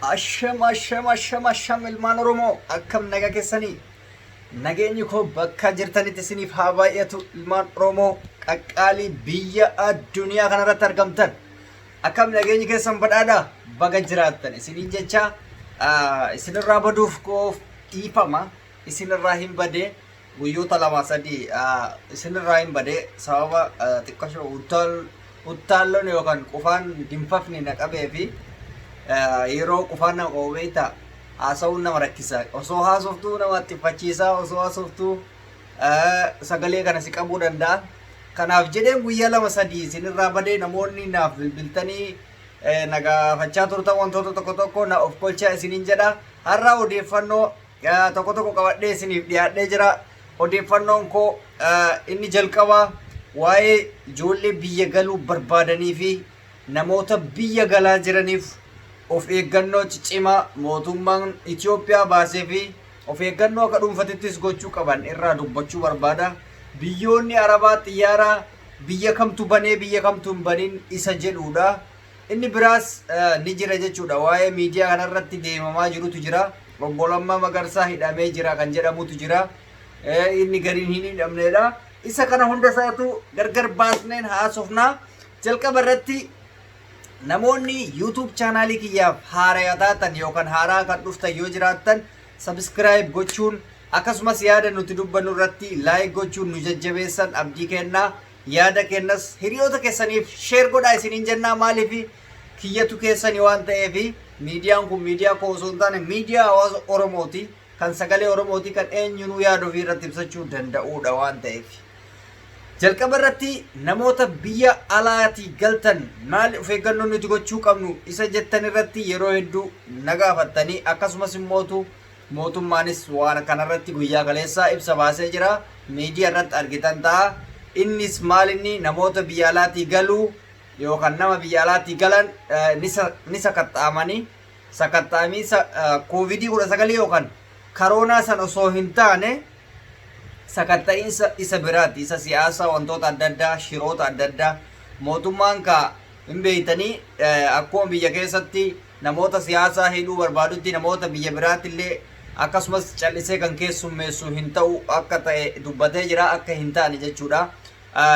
Asham asham asham asham ilmaan Oromoo, akkam naga keessanii? Nageenyi koo bakka jirtanitti isiniif haa baay'atu. Ilmaan Oromoo qaqqaalii biyya addunyaa kanarratti argamtan, akkam nageenyi keessan? Badhaadha, baga jiraattan isiniin jecha. Isinirraa baduuf koof dhiifama. Isinirraa hin badee guyyoota 2 3 isinirraa hin badee sababa xiqqasho uttaalloon yookaan qufaan dinfafni na qabee fi yeroo qufaan nama qabu beektaa, haasa'uun nama rakkisa. Osoo haasoftuu nama xiffachiisaa, osoo haasoftuu sagalee kana si qabuu danda'a. Kanaaf jedheen guyyaa 2 3 isinirraa badee. Namoonni naaf bilbiltanii na gaafachaa turtan wantoota tokko tokko, na of kolchaa isiniin jedha. Har'a odeeffannoo tokko tokko qabadhee isiniif dhiyaadhee jira. Odeeffannoon koo inni jalqabaa waa'ee ijoollee biyya galuu barbaadanii fi namoota biyya galaa jiraniif of eeggannoo ciccimaa mootummaan Itoophiyaa baasee fi of eeggannoo akka dhuunfatittis gochuu qaban irraa dubbachuu barbaada. Biyyoonni Arabaa xiyyaara biyya kamtu banee, biyya kamtu hin banin isa jedhudha. Inni biraas ni jira jechuudha. Waa'ee miidiyaa kanarratti deemamaa jirutu jira. Obbo Lammaa Magarsaa hidhamee jira kan jedhamutu jira. Inni gariin hin hidhamnedha. Isa kana hunda isaatu gargar baasneen haasofnaa. Jalqaba irratti namoonni YouTube chaanaalii kiyyaaf haaraa taatan yookaan haaraa kan dhuftan yoo jiraattan, subscribe gochuun akkasumas yaada nuti dubbannu irratti like gochuun nu jajjabeessan abdii kennaa. Yaada kennas hiriyoota keessaniif share godhaa isiniin jennaa. Maaliif? Kiyyatu keessanii waan ta'eef. Miidiyaan kun miidiyaa koo osoo hin taane miidiyaa hawaasa Oromooti, kan sagalee Oromooti, kan eenyunuu yaada ofii irratti ibsachuu danda'uudha waan ta'eef. Jalqaba irratti namoota biyya alaatii galtan maal of eeggannoo nuti gochuu qabnu isa jettan irratti yeroo hedduu na gaafattanii, akkasumas immootu mootummaanis waan kanarratti guyyaa kaleessaa ibsa baasee jira. Miidiyaa irratti argitan ta'a. Innis maal? Inni namoota biyya alaatii galuu yookaan nama biyya alaatii galan ni sakatta'amanii, sakatta'amiinsa koovidii 19 yookaan karoonaa san osoo hin taane sakatta'iinsa isa biraati, isa siyaasaa, wantoota adda addaa, shiroota adda addaa mootummaan ka hin beeytanii. Akkuma biyya keessatti namoota siyaasaa hidhuu barbaadutti namoota biyya biraatti illee akkasumas callisee kan keessummeessu hin ta'u akka ta'e dubbatee jira, akka hin taane jechuudha.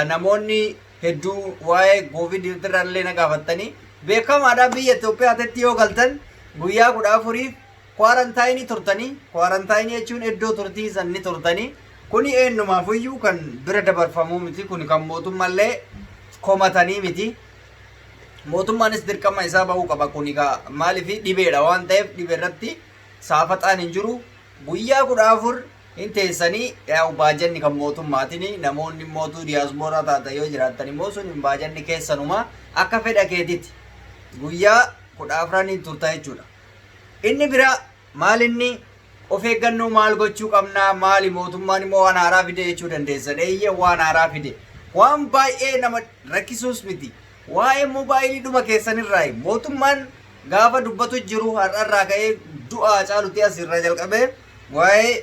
Namoonni hedduu waa'ee koovid irraa illee na gaafattanii, beekamaadha. Biyya Itoophiyaatti yoo galtan guyyaa 14f quarantine turtanii. Quarantine jechuun iddoo turtii san ni turtanii. Kuni eenyumaafuyyuu kan bira dabarfamuu miti, kuni kan mootummaallee komatanii miti. Mootummaanis dirqama isaa bahuu qaba. Kuni maaliif? Dhibeedha waan ta'eef dhibee irratti saafaxaan hin jiru. Guyyaa 14 hin teessanii. Yaa'u baajanni kan mootummaatiin, namoonni mootuu diyaaspooraa taatan yoo jiraattan immoo sun baajanni keessanuma, akka fedha keetiiti guyyaa 14n turta jechuudha. Inni biraa maal? Inni of eeggannoo maal gochuu qabnaa? Maali, mootummaan immoo waan haaraa fide jechuu dandeessan. Eeyyee, waan haaraa fide. Waan baay'ee nama rakkisuus miti. Waa'ee moobaayilii dhuma keessanirraa mootummaan gaafa dubbatu jiru, har'arraa ka'ee du'aa caalutti asirraa jalqabee waa'ee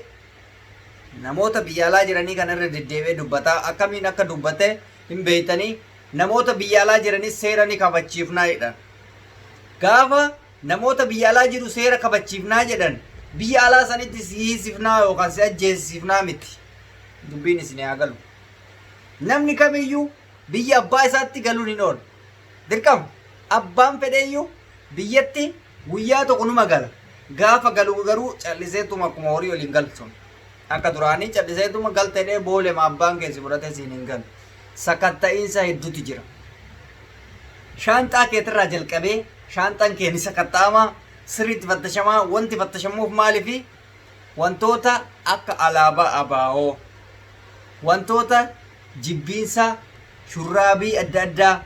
namoota biyya alaa jiranii kana irra deddeebi'ee dubbataa. Akkamiin akka dubbate hin beektanii. Namoota biyya alaa jiranis seera ni kabachiifnaa jedha. Gaafa namoota biyya alaa jiru seera kabachiifnaa jedhan, biyya alaa sanitti si hiisifnaa yookaan si ajjeesifnaa miti. Dubbiin isin haa galu. Namni kamiyyuu biyya abbaa isaatti galuun hin oolu. Dirqama. Abbaan fedheeyyuu biyyatti guyyaa tokko numa gala. Gaafa galu garuu calliseetuma akkuma horii waliin galtu. Akka duraanii calliseetuma galtedhee boolema abbaan keessi fudhatee siin hin galu. Sakatta'iinsa hedduutu jira. Shaanxaa keetirraa jalqabee shaanxaan kee ni sakatta'ama, sirriitti fattashamaa. Wanti fattashamuuf maaliifi? Wantoota akka alaabaa ABO, wantoota jibbiinsa, shurraabii adda addaa,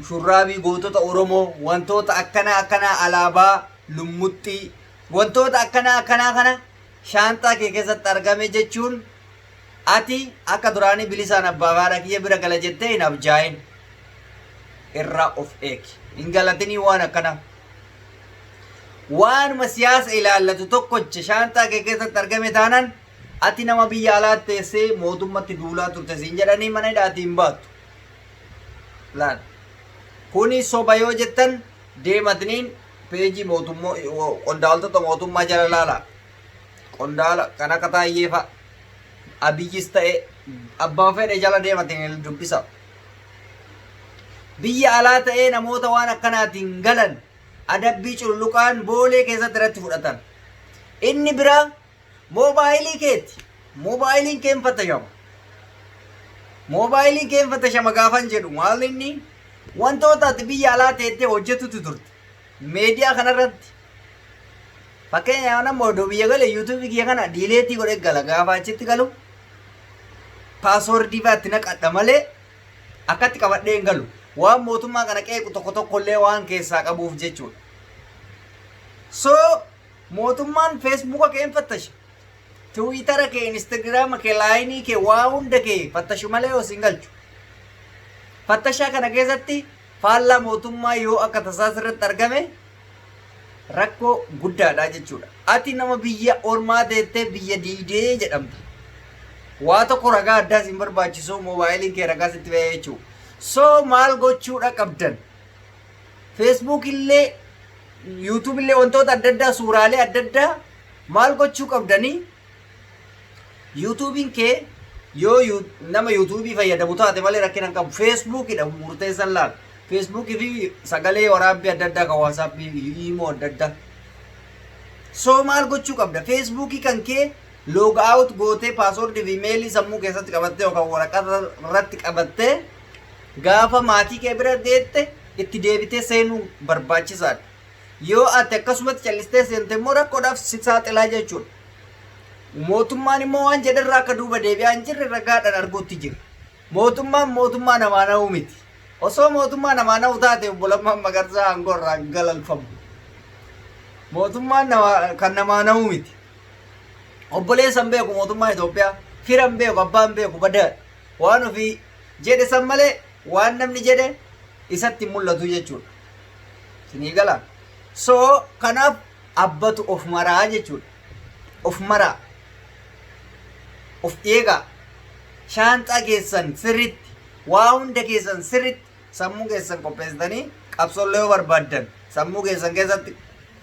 shurraabii gootota Oromoo, wantoota akkanaa akkanaa, alaabaa lummuxxii, wantoota akkanaa akkanaa kana shaanxaa kee keessatti argame jechuun ati akka duraanii bilisaan abbaa fi haadha kiyya bira gala jettee hin abjaa'in. Irraa of eegi. Hin galatinii waan akkanaa. Waanuma siyaasa ilaallatu tokkocha shaanxaa kee keessatti argame taanaan, ati nama biyya alaatti teessee mootummatti duulaa turte siin jedhanii mana hidhaatii hin baattu. Laal. Kuni soba yoo jettan, deematniin Peejii mootummoo qondaaltota mootummaa jala laala. Qondaala kan akka Taayyee fa'a. Abiyyis ta'e abbaan fedhe jala deematiin dubbisa. Biyya alaa ta'ee namoota waan akkanaatiin galan adabbii cululuqaan Boolee keessatti irratti fudhatan. Inni biraa moobaayilii keeti. Moobaayiliin kee hin fattashama. Moobaayiliin kee hin fattashama gaafan jedhu maal inni wantoota ati biyya alaa teettee hojjetutu turte. Meediyaa kanarratti fakkeenyaaf nama odoo biyya gale yuutuubii kiyya kana delete godhee gala. Gaafa achitti galu password fa'aa itti naqadha malee akkatti qabadhee hin galu. Waan mootummaa kana qeequ tokko tokko illee waan keessaa qabuuf jechuudha. So mootummaan Feesbuuka kee hin fattasha. Tiwiitara kee, Instagiraama kee, laayinii kee, waa hunda kee fattashu malee osoo hin galchu. Fattashaa kana keessatti faallaa mootummaa yoo akka tasaa sirratti argame rakkoo guddaadha jechuudha. Ati nama biyya ormaa teettee biyya diidee jedhamta. Waa tokko ragaa addaas hin barbaachisu, moobaayiliin kee ragaa sitti ba'ee jechuudha. So maal gochuudha qabdan? Facebook illee, YouTube illee, wantoota adda addaa, suuraalee adda addaa maal gochuu qabdanii? YouTubein kee yoo nama YouTubeii fayyadamu taate malee rakkina hin qabu. Facebookidha murteessan laal. Facebookii fi sagalee waraabbii adda addaa kan WhatsAppii, Imo adda addaa. So maal gochuu qabda? Facebookii kan kee log out gootee, passwordii fi mailii sammuu keessatti qabattee yookaan waraqaa irratti qabattee, gaafa maatii kee bira deette itti deebitee seenuu barbaachisaadha. Yoo ati akkasumatti callistee seente immoo rakkoodhaaf si saaxilaa jechuudha. Mootummaan immoo waan jedherraa akka duuba deebi'aa hin jirre ragaadhaan arguutti jira. Mootummaan mootummaa namaa na'uu miti. Osoo mootummaa namaa na'u taate obbo Lammaan Magarsaa aangoo irraa hin galalfamu. Mootummaan kan namaa na'uu miti. Obboleessa hin beeku mootummaan Itoophiyaa. Fira hin beeku, abbaa hin beeku, badaadha. Waan ofii jedhe san malee waan namni jedhe isatti hin mul'atu jechuudha. Sinii gala. So kanaaf abbatu of maraa jechuudha. Of maraa. Of eegaa. Shaanxaa keessan sirritti, waa hunda keessan sirritti, sammuu keessan qopheessitanii, qabsoollee yoo barbaaddan sammuu keessan keessatti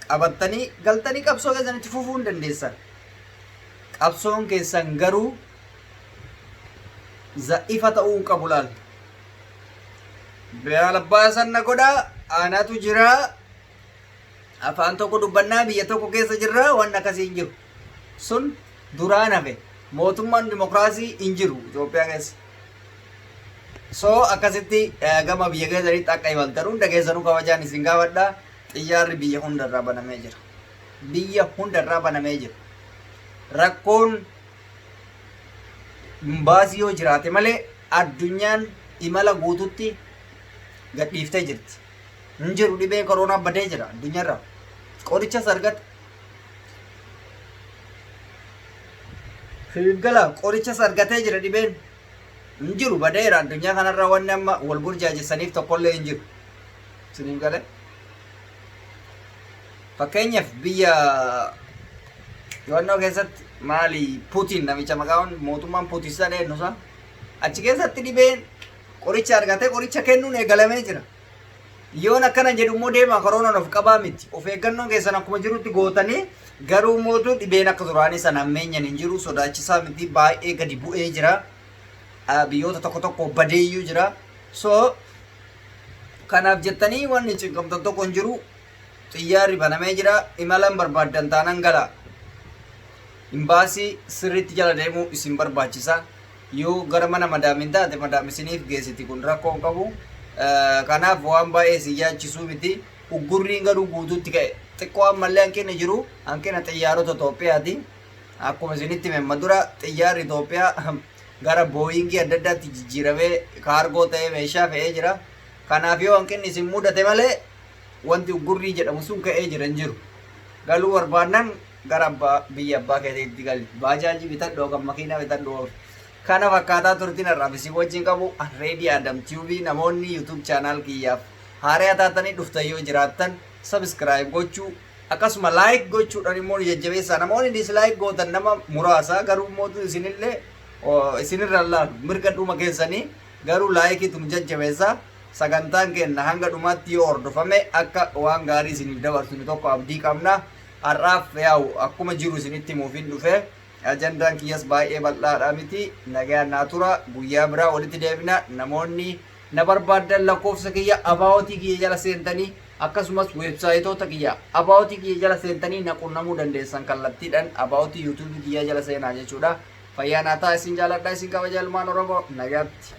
qabattanii galtanii qabsoo keessan itti fufuu hin dandeessan. Qabsoon keessan garuu za'ifa ta'uu hin qabu laal. Biyaala sanna godhaa anatu jira. Afaan tokko dubbannaa, biyya tokko keessa jirra, waan akkasii hin jiru. Sun duraan hafe. Mootummaan dimokiraasii hin jiru Itoophiyaa keessa. So akkasitti gama biyya keessanitti akka imaltan hunda keessanuu kabajaan isin gaafadha. Xiyyaarri biyya hundarraa banamee jira. Biyya hundarraa banamee jira. Rakkoon baasii yoo jiraate malee addunyaan imala guututti gadhiiftee jirti. Hin jiru, dhibee koronaa badee jira addunyaarraa. Qorichas argate. Gala qorichas argatee jira dhibeen. Hin jiru, badeera addunyaa kanarra. Wanni amma wal burjaajessaniif tokkollee hin jiru. Isiniif galee? Fakkeenyaaf biyya yoonnoo keessatti maali, Putin, namicha maqaan mootummaan Putin sana eenyu isaa, achi keessatti dhibeen qoricha argatee qoricha kennuun eegalamee jira. Yoon akkana jedhu immoo deemaa koronaan of qabaa miti. Of eeggannoon keessan akkuma jirutti gootanii, garuu mootu dhibeen akka duraanii sana hammeenyan hin jiru, sodaachisaa miti, baay'ee gadi bu'ee jira. Biyyoota tokko tokko badeeyyuu jira. So kanaaf jettanii wanni cinqamtan tokko hin jiru. Xiyyaarri banamee jira. Imalan barbaaddan taanan gala. Imbaasii sirriitti jala deemuu isin barbaachisa. Yoo gara mana madaamin taate madaam isiniif geessiti, kun rakkoo hin qabu. Kanaaf waan baay'ee isin yaachisuu miti. Uggurriin garuu guutuutti ka'e. Xiqqoo ammallee hanqinni jiru hanqina xiyyaarota Itoophiyaati. Akkuma isinitti hime amma dura, xiyyaarri Itoophiyaa gara Booyingii adda addaatti jijjiiramee kaargoo ta'ee meeshaa fe'ee jira. Kanaaf yoo hanqinni isin mudate malee wanti uggurrii jedhamu sun ka'ee jira hin jiru. Galuu barbaannan gara abbaa biyya abbaa keetiitti gali. Baajaajii bitadhu yookaan makiinaa bitadhu. Kana fakkaataa turtiin har'aaf isin wajjin qabu. Reedii Adam Tube, namoonni YouTube channel kiyyaaf haaraa taatanii dhuftan yoo jiraattan subscribe gochuu, akkasuma like gochuudhaan immoo nu jajjabeessaa. Namoonni dislike gootan nama muraasa, garuu immoo isinillee isinirra laalu mirga dhuma keessanii, garuu likeiitu nu jajjabeessaa. Sagantaan keenna hanga dhumaatti yoo hordofame akka waan gaarii isiniif dabarsinu tokko abdii qabna. Har'aaf yaa'u akkuma jiru isinitti himuufin dhufe. Ajandaan kiyyas baay'ee bal'aadha miti. Nagayaan naa tura. Guyyaa biraa walitti deebina. Namoonni na barbaaddan lakkoofsa kiyya aboutii kiyya jala seentanii, akkasumas weebsaayitoota kiyya aboutii kiyya jala seentanii na qunnamuu dandeessan. Kallattiidhaan aboutii YouTubeii kiyya jala seenaa jechuudha. Fayyaa naa ta'a, isin jaaladha, isin kabaja, ilmaan Oromoo, nagaatti.